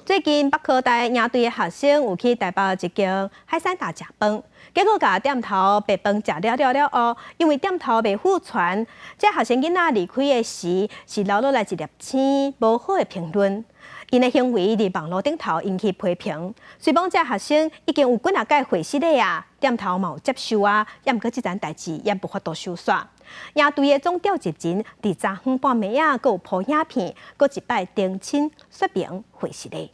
最近北科大營隊的學生有去台北一間海產店食飯，結果共店頭白飯食了了了後，因為店頭袂付錢，這學生囡仔離開的時是留落來一粒星無好的評論。𪜶的行為佇網路頂頭引起批評。雖罔這學生已經有幾若擺回失禮啊，店頭嘛有接受啊，也毋過這層代誌也無法度收煞。營隊的總召集人佇昨昏半暝仔，閣有鋪影片，閣一擺澄清說明回失禮。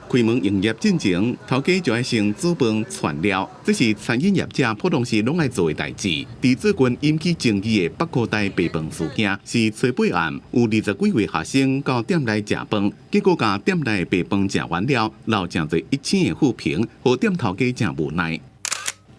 開門營業進前，頭家就愛先煮飯傳料，這是餐飲業者普通時攏愛做的代誌。佇最近引起爭議的北科大白飯事件，是初八暗有20幾位學生到店內食飯，結果共店內白飯食完了，留誠濟一星的負評，予店頭家誠無奈。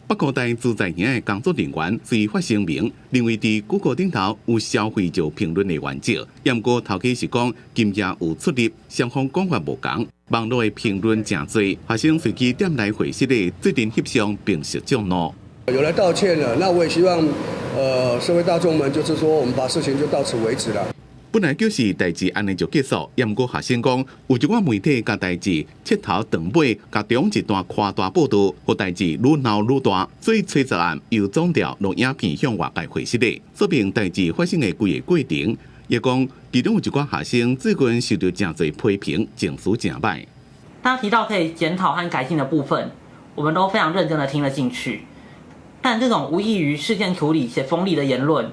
北科大自在營的工作人員隨發聲明，認為佇谷歌頂頭有消費者評論的原則，毋過頭家是講金額有出入，雙方講法無仝。網路的評論誠濟，學生隨去店內會失禮，做陣翕相並受眾怒。有來道歉了，那我也希望，社會大眾們就是說，我們把事情就到此為止了。本來就是代誌按呢就結束，毋過學生講，有一寡媒體共代誌切頭斷尾，共中一段誇大報道，予代誌愈鬧愈大，所以初十暗由總調錄影片向外界回失禮，說明代誌發生的規个過程。也講其中有一寡學生最近受到誠濟批評，情緒誠歹。他提到可以檢討和改進的部分，我們都非常認真的聽了進去。但這種無異於事件處理且鋒利的言論，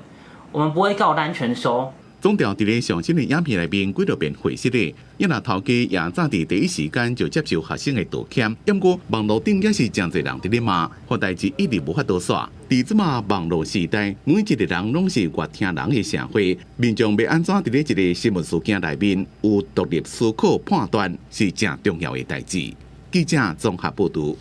我們不會照單全收。總調佇咧上新的影片內面幾落遍回失禮，也若頭家也早佇第一時間就接受學生的道歉。毋過網路頂也是誠濟人佇咧罵，予代誌一直無法度煞。佇這馬網路時代，每一個人攏是閱聽人的社會，民眾欲按怎佇咧一个新聞事件內面有獨立思考判斷，是誠重要的代誌。記者綜合報導。